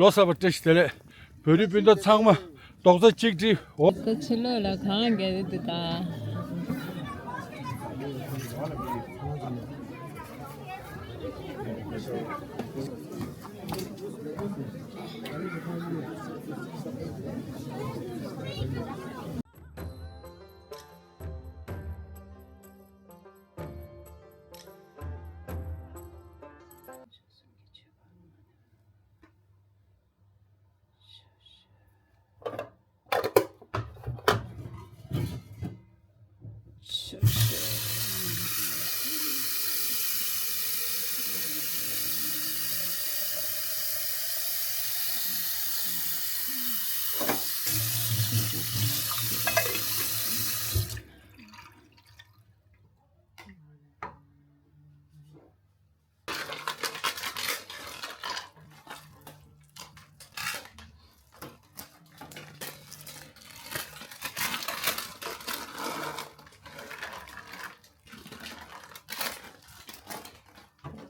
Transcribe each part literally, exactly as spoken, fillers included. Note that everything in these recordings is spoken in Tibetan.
ལོ་གསར་པ་བཀྲ་ཤིས་བདེ་ལེགས། བོད་རིགས་སྤུན་ཟླ་ཚང་མ་རྡོག་རྩ་གཅིག་སྒྲིལ་འོ། ད་ཕྱི་ལོགས་ལ་གངས་རྒྱག་གི་འདུག་ད། ད་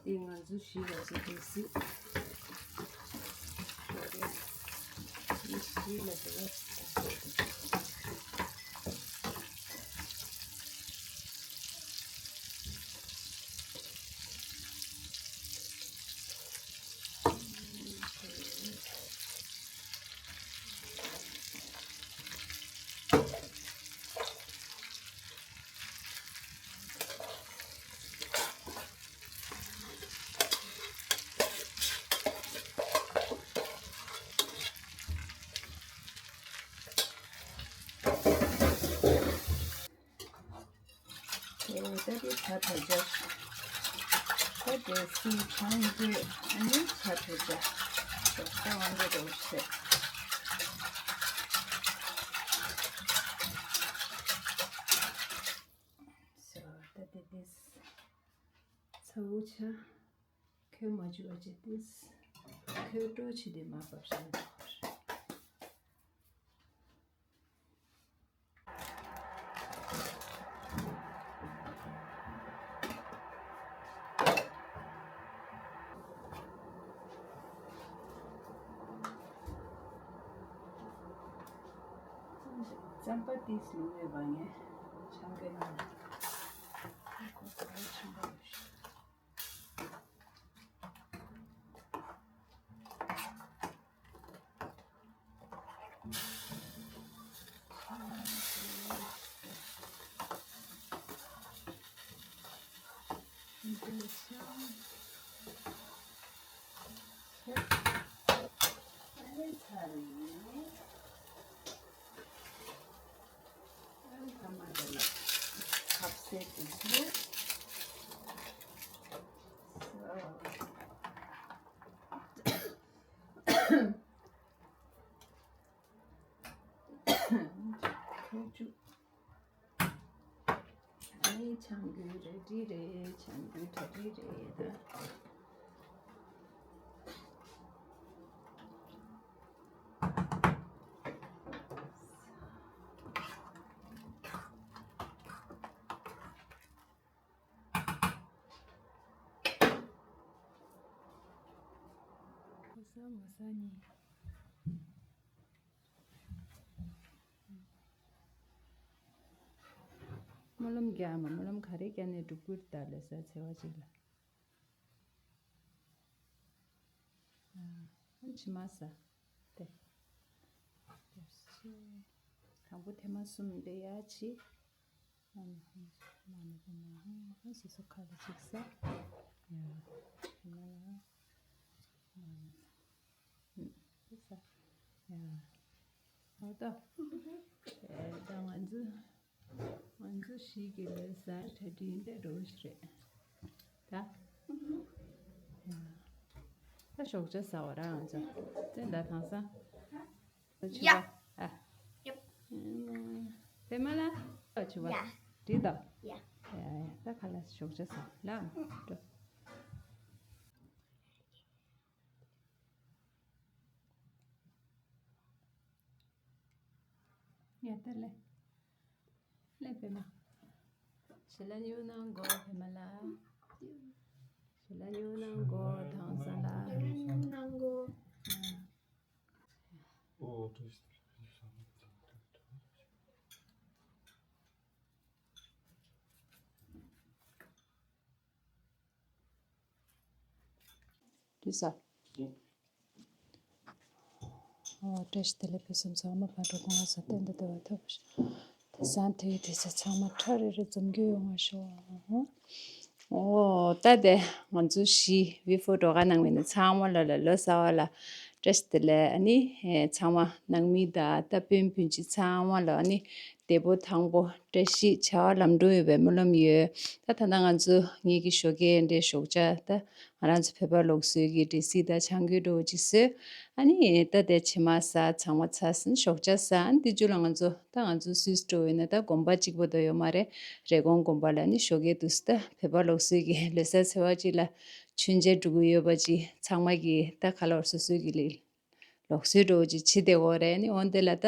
ལྟའི་ང་ཚོ་གཞིས་ལ་ཟེར་དེ་སྲིད། མི་གཞིས་ལ་ཟེར་བ། ད་དེ་ཆ་ཐ་ཆ། ད་དེ་སི་ཆང་དེ་ཨ་ནི་ཆ་ཐ་ཆ། ད་དབང་གི་རོ་ཆེ། ད་དེ་དེ་ཚ་བོ་ཆ། ཁོས་མ་བཅུག་པ་བྱེད་དུས། ཁོས་སྤྲོ་ཆེ་དེ་མ་བབས་ཤིང་། རྩམ་པ་ཏིས་ལུས་ཡོད་པ་ངས་ཆང་གི་ནང་ཁོ་ཚོ་ཆང་པ་ཡོད་ཤག་ཁོ་བཅུག་ཨེ་ཆང་གུ་རལ་གྲི་རེད། ཆང་གུ་གྲ་སྒྲིག་རེད་ད། ཁོ་ས་མ་ས་ནི། སྨོན་ལམ་རྒྱག་མ། སྨོན་ལམ་ག་རེ་རྒྱག་ནས་སྒྲུབ་དགོས་ད་ལས་ས་འཚེ་བ་ཅིག་ལ། ཨ་ཕྱི་མ་ས། དེ། དེ་སུ། དང་པོ་ཐེངས་མ་གསུམ་དེ་ཡ་ཕྱི། ཨ་ནི་ཧུམ། མ་ནི་ཧུམ། ཧུམ། ཧུམ། སོ་སོ་ཁ་ལ་ཅིག་ས། ཡ། ཕྱི་མ་ལ། མ་ནི། ཧུམ། ཅིག་ས། ཡ། ཧོ་ད། ཨེ་ད་ང་ཚོ། ང་ཚོ་གཞིས་ཀྱི་ལས་ས་གྲ་སྒྲིག་འདི་འདྲ་བོ་ཞིག་རེད། ད། ད་ཞོགས་ཇ་ཟ་བ་ར་ང་ཚོ། བཙན་ད་དང་ས། ཡ། ཨ། ཡབ། པད་མ་ལ། ཨ་ཆུ་བ། ཡ། འགྲིག་ད། ཡ། ཡ་ཡ། ད་ཁ་ལ་ཞོགས་ཇ་ཟ་ལ། འགྲོ། ཡ་ད་ལེ། ལེ་པད་མ། ཞལ་ལག་ཉོ་གནང་གོ་པད་མ་ལ། ཞལ་ལག་ཉོ་གནང་གོ་དང་ས་ལ། ཉོ་གནང་གོ། ཨ། དུས་ས། ཨོ། བཀྲ་ཤིས་བདེ་ལེགས། ཕུན་སུམ་ཚོགས་མ་ཕར་འགྲོ་གོང་ས་བསྟན་དང་བདེ་བ་ཐོབ་པ་ཤོག་དེ་སང་དེའི་དུས་ཚོད་ཚང་མ་ཁྲ་རེ་རེ་འཛོམས་རྒྱུ་ཡོང་བ་ཤོག་ཨོ། ད་དེ་ང་ཚོ་བཞི་བི་ཧྥོ་སྒྲོལ་དཀར་ནང་མི་ནི་ཚང་མ་ལ་ལ་ལོ་གསར་བ་ལ་བཀྲ་ཤིས་བདེ་ལེགས། ཨ་ནི་ཚང་མ་ནང་མི་དང་ད་སྤུན་སྤུན་མཆེད་ཚང་མ་ལ་ཨ་ནི་བདེ་པོ་ཐང་པོ་བཀྲ་ཤིས་བྱ་བ་ལམ་འགྲོ་ཡོད་པའི་སྨོན་ལམ་ཡོད། ད་ད་ལྟ་ང་ཚོ་ངེད་ཀྱི་ཞོགས་ཀས་འདྲའི་ཞོགས་ཇ་ད་ང་རང་ཚོ་བོད་པ་ལུགས་སྲོལ་གྱི་འབྲས་སིལ་དང་ཆང་གོས་འདྲ་བོ་ཅིག་བཟོས། ཨ་ནི་ད་དེ་ཕྱེ་མར་ཟ། ཚང་མ་ཚར་ཟིན་ཞོགས་ཇ་ཟ། ཨ་ནི་དེ་རྗེས་ལ་ང་ཚོ་ད་ང་ཚོ་སུད་སི་འགྲོ་ཡོད་ན་ད་དགོན་པ་གཅིག་པོ་དོ་ཡོད་མ་རེད། རེབ་གོང་དགོན་པ་ལ་ནི་ཞོགས་ཀས་དུས་སུ་ད་བོད་པ་ལུགས་སྲོལ་གྱི་ལོ་གསར་ཚེས་པ་གཅིག་ལ་མཆོད་མཇལ་འགྲོ་གི་ཡོད་པ་ཅིག་ཚང་མ་གི་ད་ག་ལོར་སོ་སོའི་གི་ལས་ལུགས་སྲོལ་འགྲོ་ཅིག་བྱེད་བསྡད་ཡོད་རེད། ཨ་ནི་འོན་ཏེ་ལ་ད་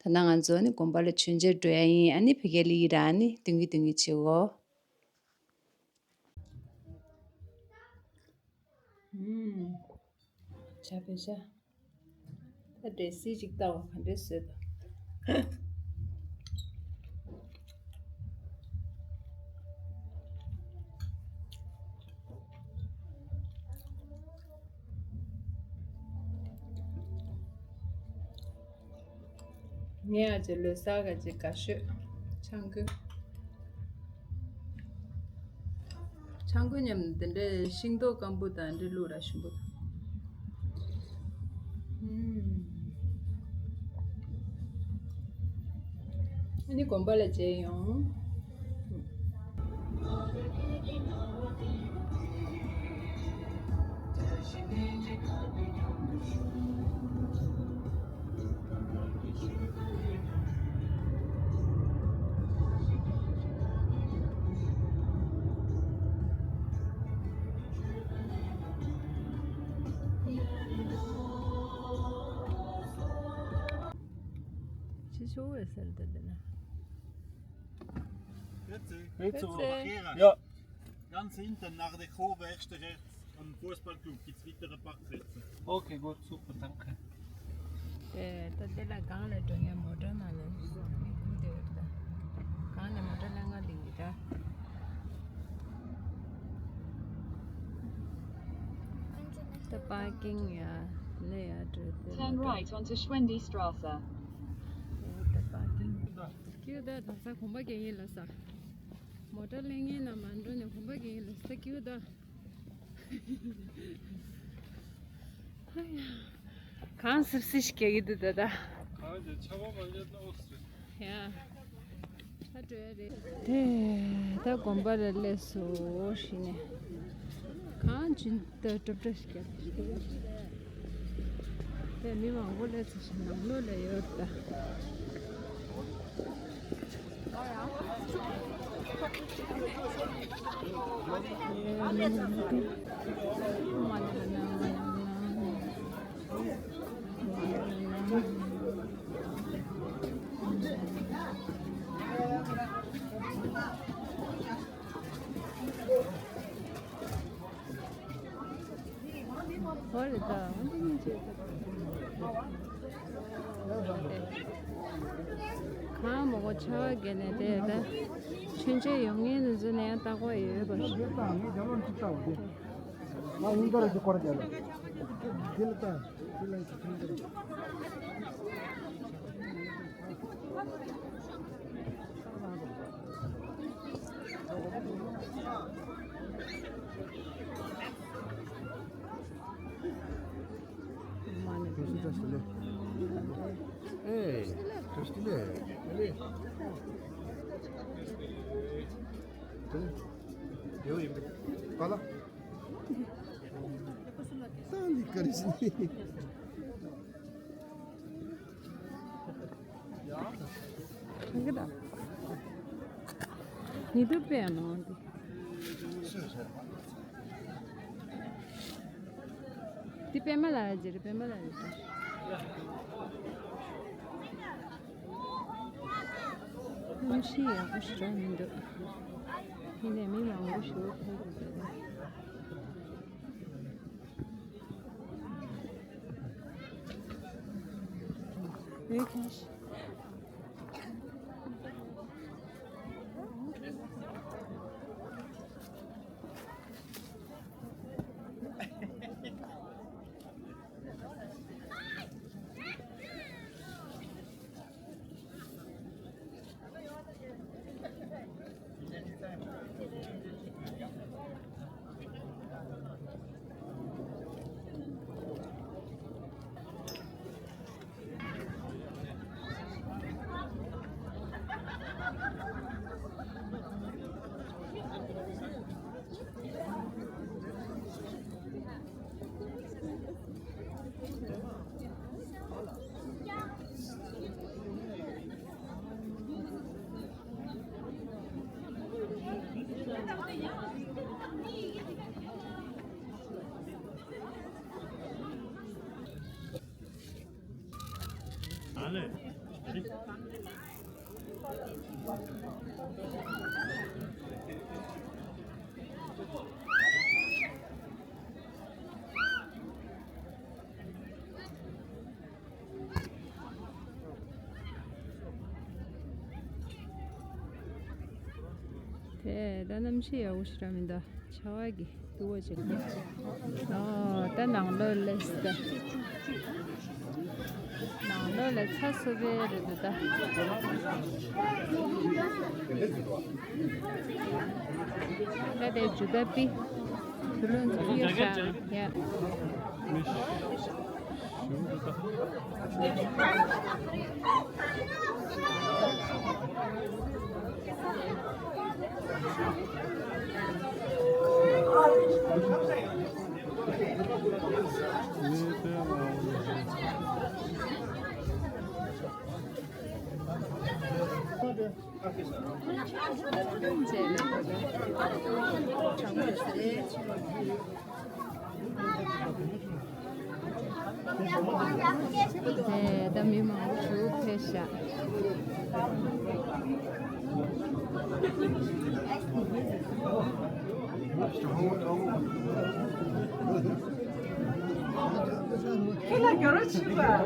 ད་ནང་ང་ཚོ་ནི་དགོན་པ་ལ་མཆོད་མཇལ་འགྲོ་ཡ་ཡིན། ཨ་ནི་ཕ་གི་ལི་ཡི་ར་ནི་དུང་གི་དུང་གི་བྱེད་འོ། ཨུམ། བྱ་བའི་བྱ། ད་འབྲས་སིལ་ཅིག་ལྟ་བ་ག་འདྲས་བཟོས་དང་། ངས་ཨ་ཅེ་ལོ་གསར་ག་ཅེ་དགའ་ཤོས་ཆང་གོས། ཆང་གོས་མཉམ་དུ་དེ་འདྲའི་ཤིང་ཏོག་སྐམ་པོ་དང་འདྲ་བླུགས་ར་ཞིམ་པོ་དང་། ཨ་ནི་དགོན་པ་ལ་མཇལ་ཡོང་། ཕྱི་ཕྱོགས་འོད་ཟེར་འདི་འདི་ན། Grüezi. Grüezi. Grüezi. Ja. Ganz hinten nach der Kurve, erste rechts, am Fußballclub, gibt es weitere Parkplätze. Okay, gut, super, danke. དེ་ད་དེ་ལ་སྒང་ལ་འགྲོ་མཁན་མོ་ཊ་ནང་ལ་ཁུག་དེ་ཡོད་ད། སྒང་ནས་མོ་ཊ་ལེན་ག་ལིང་གི་ད། ད་པར་ཀིང་ཡ་ལེ་ཡ་འགྲོ་དེ། Turn right onto Schwendistrasse. ད་པར་ཀིང་། ཀྱུ་ད་ད་ས་གོམ་པ་རྒྱག་ཡིན་ལ་ས། མོ་ཊ་ལེན་མཁན་ན་མ་འགྲོ་ནས་གོམ་པ་རྒྱག་ཡིན་ལ་ས་ཀྱུ་ད། ཧ་ཡ། གང་སིབ་སིབ་ཞིག་རྒྱག་གི་འདུག་ད་ད། གང་ཅི་ཆ་བ་མ་ཡོད་ན་ཨོ་སི། ཡ། ད་འགྲོ་ཡ་རེད། དེ་ད་དགོན་པ་ལ་སླེབས་སོ་ཞིག་ནས། གང་ཅི་ད་གྲུབ་འདྲ་ཞིག་རྒྱག་གི་འདུག་དེ་མི་མང་པོ་སླེབས་ཚར་ཞིག་ནང་ལོགས་ལ་ཡོད་ད། ཧོ་རེད་ད། འོན་ཏེ་སྙིང་རྗེ་ད། གང་མོ་གོ་ཆ་བ་གེ་ནས་དེ་ད། ཆོས་མཇལ་ཡོང་མཁན་ནི་འཛུལ་ནས་ཡང་རྟག་པར་ཡོད་པ་རེད། ཉི་དུ་པད་མ་འདི། འདི་པད་མ་ལ་རེད། རྗེ་རེད། པད་མ་ལ་རེད། གནམ་གཤིས་ཡག་པོ་ཞེ་དྲག་མི་འདུག་ཡིན་ནའི་མི་མང་པོ་ཞིག་ཕེབས་ཀྱི་འདུག་ད། བོད་ཁྱོད་ཤི། དེ་ད་གནམ་གཤིས་ཡག་པོ་ཞིག་ར་མི་འདུག་ཆར་པ་གིས་སྡུག་པོ་བྱེད་ཀྱི། ཨོ་ད་ནང་ལོགས་སླེབས་ད། ནང་ལོགས་ལ་ཚ་སོ་པའི་རེད་འདུག་ད། ད་དེ་ཇུ་ད་པི། དུ་ལོན་ཚུ་ཡོད་ཤག་ཡ། ད་མི་མང་པོ་ཞིག་ཕེབས་ཤག་ཁྱེད་ལ་དགའ་རོགས་བྱེད་པ།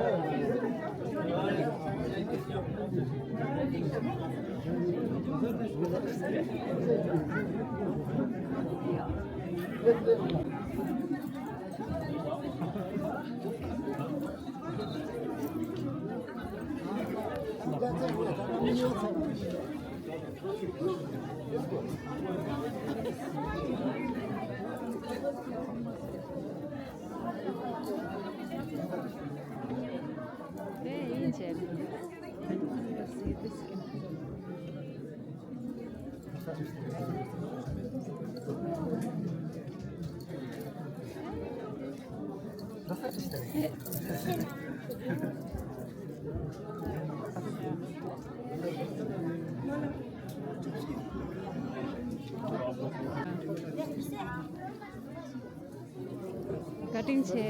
བཀའ་དྲིན་ཆེ།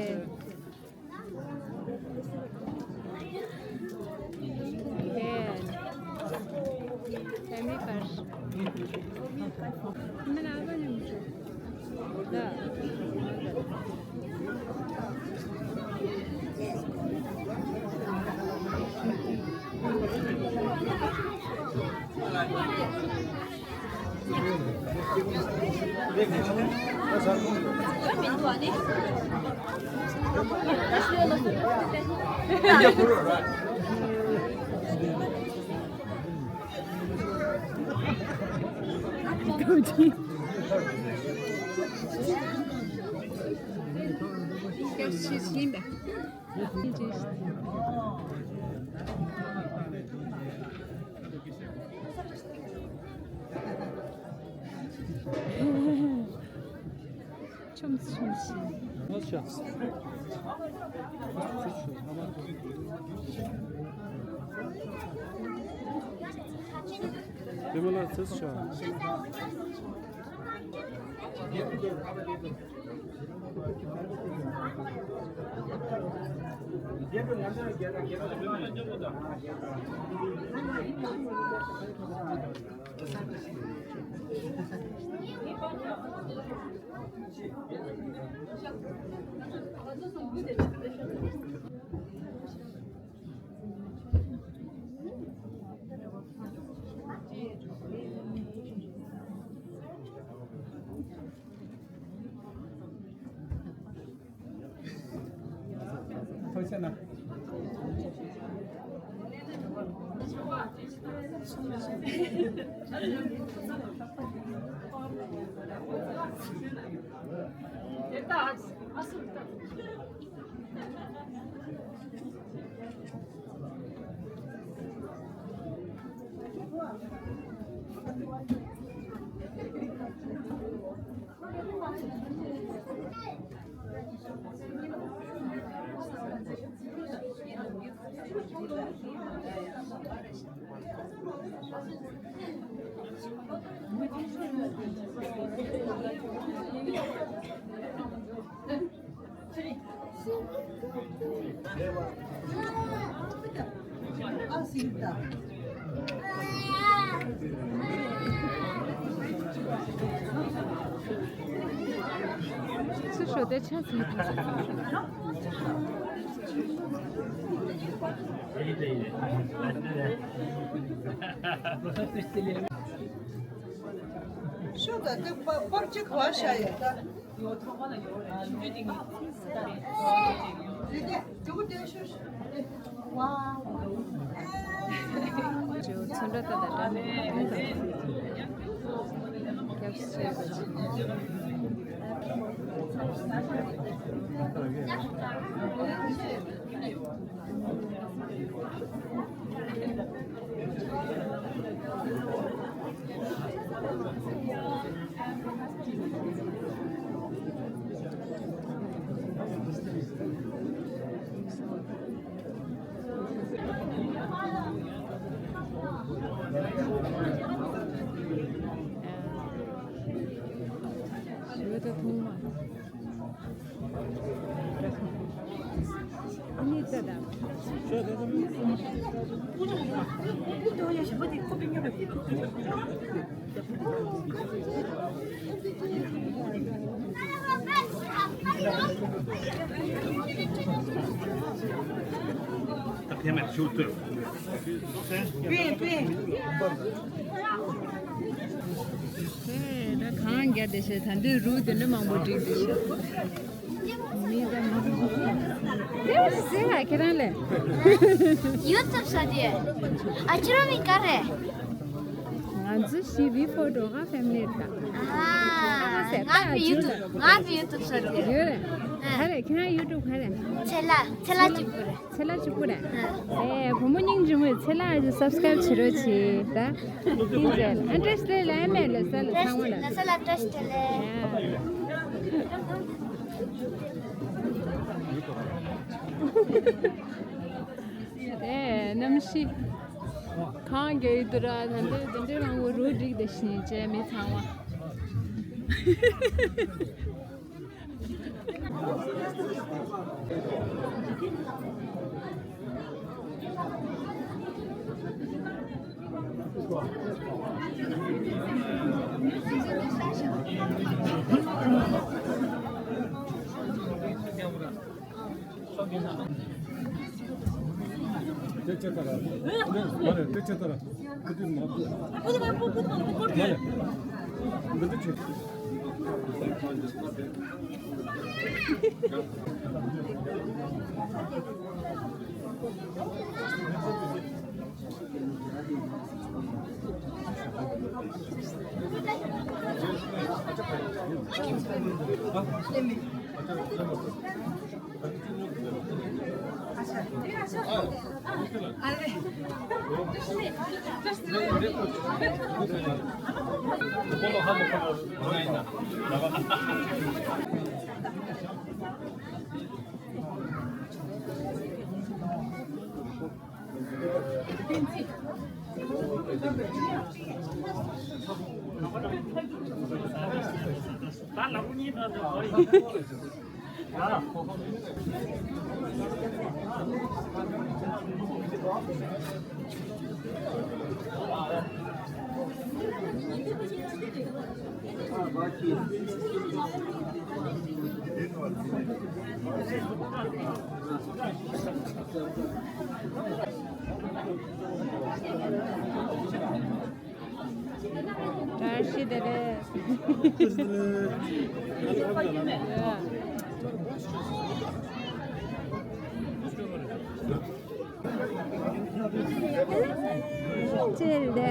ཆུམ་ཆུམ་ཞིག་དེ་མ་ལ་ཚེས་ཤ། ཟེར་ན། སུ་ཞོ་དེ་ཆ་ཚང་། ཤོ་ད་དེ་པ་པར་ཅིག་བ་ཤ་ཡ་ད། ད་གང་རྒྱ་དེ་ཤེས། ད་འདི་རུ་དེ་འདྲ་མང་པོ་བསྒྲིགས་དེ་ཤེས། མི་ད་མང་པོ། དེ་ཟེར་ཨ་ཁྱེད་རང་ལས། ཡུ་ཊུབ་ས་དེ། ཨ་ཁྱེད་རང་མིང་ག་རེ། ང་ཚོ་ཞི་བི་ཕོ་ཊོ་ཧ་ཕེ་མི་ལི་ད། ཨ། ང་བི་ཡུ་ཊུབ། ང་བི་ཡུ་ཊུབ་ས་དེ། ཡོད་རེད། ག་རེ་ཁྱེད་རང་ཡུ་ཊུབ་ག་རེ། ཚེ་ལ། ཚེ་ལ་གཅིག་པུ་རེད། ཚེ་ལ་གཅིག་པུ་རེད། ཨེ། བུ་མོ་སྙིང་རྗེ་མོས་ཚེ་ལ་ཨ་ཅེ་སབ་སི་ཀ་རེབ་བྱེད་རོགས་བྱེད་ད། ཨ་བཀྲ་ཤིས་བདེ་ལེགས་མེད་ལ་ས་ལ་ཚང་མ་ལ། ལ་ས་ལ་བཀྲ་ཤིས་བདེ་ལེགས། ཨེ། གནམ་གཤིས་གང་རྒྱ་ཡི་དུ་ར་ད་འདྲེ་ད་འདྲེ་རང་གོ་རུ་སྒྲིག་དེ་བཞིན་བྱས་མི་ཚང་བ། དེ་ཆེ་ལྟར། མ་རེད། དེ་ཆེ་ལྟར། ཁུ་དུ་མ། མ་རེད། འདི་འདྲ་ཆེ། བཀྲ་ཤིས་བདེ་ལེགས། བཀྲ་ཤིས་བདེ་ལེགས། ཅེར་ལེ།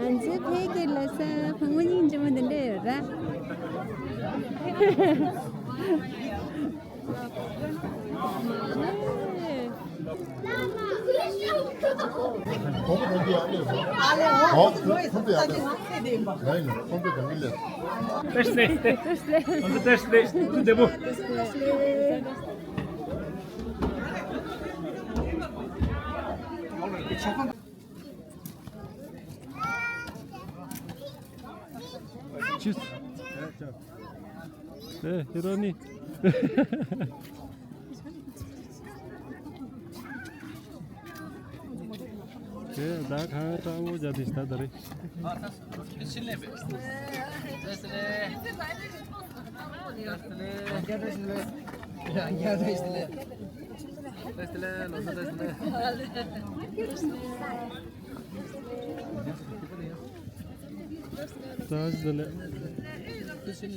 ང་ཚོའི་ཕ་གིར་ལ་ས་ཕ་ངོ་སྙིང་རྗེ་མོ་འདི་འདྲ་ཡོད་ར། Tschüss. ཨེ། ཧི་རོ་ནི། ཨེ། ད་གང་སྤྲང་པོ་བྱ་དེ་ཞིག་ད་ད་རེད། བཀྲ་ཤིས་བདེ་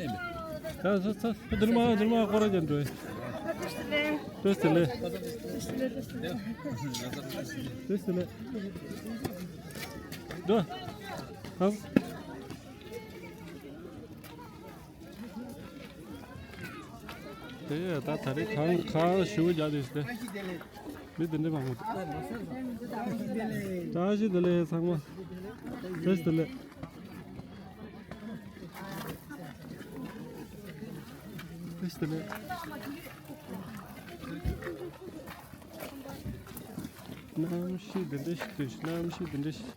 ལེགས། ད་ས་ས་ས་དུར་མ་དུར་མ་ཁོ་ར་ཅན་འགྲོ། བཀྲ་ཤིས་བདེ་ལེགས། བཀྲ་ཤིས་བདེ་ལེགས། འགྲོ། ཧང་། དེ་ཡ་ད་ད་རེས་གང་གང་ཞུ་རྒྱག་དེ་ཞིག་དེ། མི་དེ་འདྲ་མང་པོ་འདུག་བཀྲ་ཤིས་བདེ་ལེགས་ཚང་མ། བཀྲ་ཤིས་བདེ་ལེགས། བཀྲ་ཤིས་བདེ་ལེགས། གནམ་གཤིས་འདི་འདྲ་ཞིག་འདུག་གནམ་གཤིས་འདི་འདྲ་ཞིག་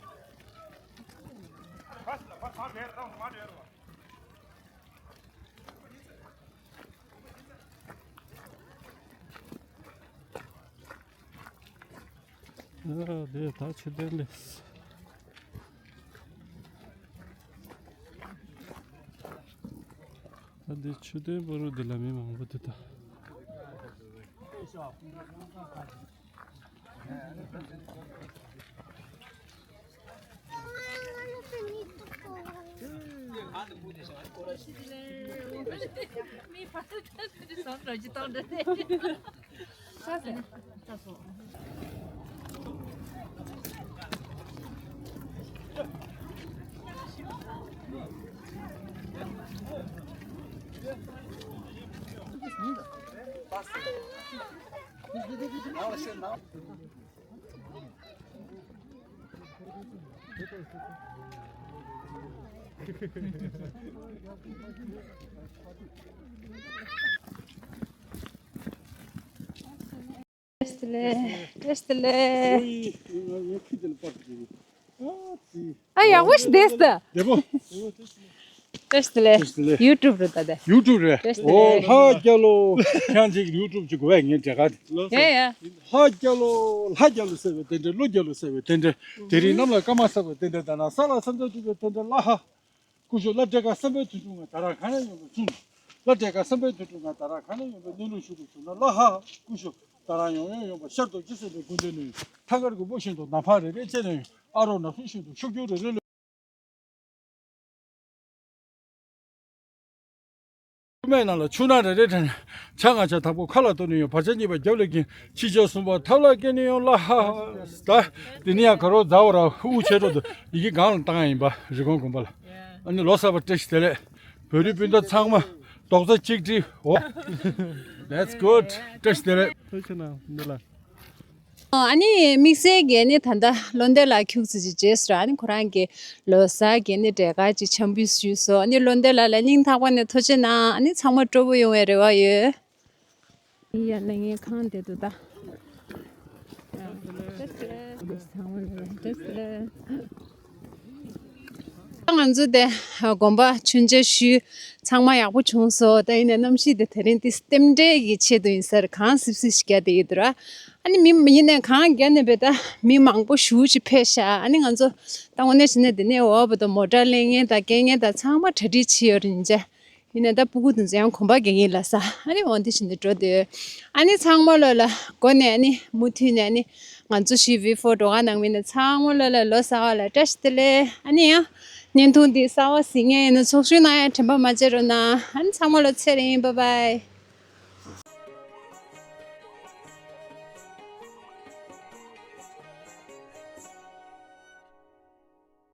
ཨ། དེ་ད་མཆོད་རྟེན་ལས། ད་འདི་མཆོད་རྟེན་བར་དུ་འདི་ལ་མི་མང་པོ་འདུག་ད། བཀྲ་ཤིས་བདེ་ལེགས། བཀྲ་ཤིས་བདེ་ལེགས། ཨ། ཡག་པོ་ཞིག་བསྡད་སོང་། བདེ་པོ། བཀྲ་ཤིས་བདེ་ལེགས། བཀྲ་ཤིས་བདེ་ལེགས། ཡུ་ཊུབ་རེད་ད་དེ། ཡུ་ཊུབ་རེད། བཀྲ་ཤིས་བདེ་ལེགས། ཨོ། ལྷ་རྒྱལ་ལོ། ཁྱེད་ཅིག་ཡུ་ཊུབ་ཅིག་དགོས་པས་ངས་འབྲེལ་ག་དེ། ཡ་ཡ། ལྷ་རྒྱལ་ལོ། ལྷ་རྒྱལ་ལོ་ཟེར་བའི་དེ་འདྲ། ཀླུ་རྒྱལ་ལོ་ཟེར་བའི་དེ་འདྲ། དེ་རིང་གནམ་ལ་སྐར་མ་བསགས་པའི་དེ་འདྲ། ད་ན་ས་ལ་ས་མཚམས་མཐུད་པའི་དེ་འདྲ། ལ་ཧ། སྐུ་ཞབས་ལ་བྲེ་ཀ་བསམ་པའི་དོན་འགྲུབ་ང་ད་ར་ག་ནས་ཡོང་པའི་ཚུལ། ལ་བྲེ་ཀ་བསམ་པའི་དོན་འགྲུབ་ང་ད་ར་ག་ནས་ཡོང་པའི་གནས་ལུགས་ཞུ་དགོས་བྱུང་ན། ལ་ཧ། སྐུ་ཞབས་ད་ར་ཡོང་ཡོང་ཡོང་པ་ཤར་དུ་ཅི་ཟེར་བའི་དགོན་སྡེ་ནས་ཐང་དཀར་གྱི་སྤོ་བཞིན་དུ་ནམ་ཕག་རེ་རེ་བཅད་ནས་ཨ་རོགས་ནག་ཚུལ་བཞིན་དུ་ཤུགས་རྒྱུ་རེ་རེ་ལོས། ཆུ་སྨད་ནང་ལ་ཆུ་ནག་རེ་རེ་དྲན། ཆ་ང་ཆ་དང་པོ་ཁ་ལ་གཏོར་ནས་ཡོང་། བར་ཆ་གཉིས་པ་རྒྱབ་ལ་འགེངས། ཕྱི་ཕྱོགས་གསུམ་པ་ཐབས་ལ་བཀལ་ནས་ཡོང་། ལ་ཧ། ད་དེ་ནི་ཡང་ག་རོ་རྫ་བ་ར་དབུ་ཆེ་འགྲོ་འདུག་ཡི་གེ་སྒང་ལ་བཏང་ཡ་ཡིན་པ། རི་ཀོན་དགོན་པ་ལ། ཨ་ནི་ལོ་གསར་པ་བཀྲ་ཤིས་བདེ་ལེགས། བོད་རིགས་སྤུན་ཟླ་ཚང་མ་རྡོག་རྩ་གཅིག་སྒྲིལ། ཨོ། That's good. བཀྲ་ཤིས་བདེ་ལེགས། ཐུགས་རྗེ་གནང་། འདི་ལ། ཨ་ནི་དམིགས་བསལ་གྱི་ཨ་ནི་ད་ལྟ་བློ་འདས་ལགས་ཁྱུག་ཙམ་ཅིག་རྗེས་སུ་ར། ཨ་ནི་ཁོ་རང་གི་ལོ་གསར་གྱི་ཨ་ནི་འབྲས་དཀར་ཅིག་འཆམ་འབུལ་ཞུས་སོང་། ཨ་ནི་བློ་འདས་ལགས་ལ་སྙིང་ཐག་པ་ནས་ཐུགས་རྗེ་གནང་། ཨ་ནི་ཚང་མ་སྤྲོ་པོ་ཡོང་བའི་རེ་བ་ཡོད། ཡ་ལ་ངའི་ཁང་དེ་འདུག་ད། ཚང་མ་ལ་བཀྲ་ཤིས་བདེ་ལེགས། ང་ཚོ་དེ་དགོན་པ་མཆོད་མཇལ་ཞུས། ཚང་མ་ཡག་པོ་བྱུང་སོང་། ད་ཡིན་ནའི་གནམ་གཤིས་དེ་དེ་རིང་དེ་རྟེན་འབྲེལ་གྱི་ཆེད་དུ་ཡིན་ས་རེད། གངས་སིབ་སིབ་ཞིག་རྒྱག་བསྡད་ཡོད་འདུག་ར། ཨ་ནི་མི་ཡིན་ནའི་གངས་རྒྱག་ནས་བས་ད་མི་མང་པོ་ཞེ་ཅིག་ཕེབས་ཤག་ཨ་ནི་ང་ཚོ་ད་དངོས་གནས་བྱས་ན་དེ་ནས་འོག་བར་དུ་མོ་ཊ་གླས་མཁན་དང་སྐྱེལ་མཁན་དང་ཚང་མ་གྲ་སྒྲིག་བྱས་ཡོད་རེད། ཡིན་ཙང་ཡིན་ནའི་ད་སྤུ་གུ་དེ་ཚོ་ཡང་གོམ་པ་རྒྱག་གིན་ལ་ས། ཨ་ནི་འོ་འདི་བཞིན་དུ་འགྲོ་འདོད། ཨ་ནི་ཚང་མ་ལོ་ལ་སྒོ་ནས་ཨ་ནི་མུ་མཐུད་ནས་ཨ་ནི་ང་ཚོ་ཞི་བི་ཕོར་འགྲོ་ག་ནང་མི་ནས་ཚང་མ་ལོ་ལ་ལོ་གསར་བ་ལ་བཀྲ་ཤིས་བདེ་ལེགས། ཨ་ནི་ཡང་བརྙན་ཐུང་འདི་གསར་བ་གཟིགས་མཁན་ཡིན་ན་ཚོགས་ཞུགས་གནང་ཡ་དྲན་པ་མ་བརྗེད་རོགས་གནང་། ཨ་ནི་ཚང་མ་ལོ་ཚེ་རིང་། བཱའི་བཱའི།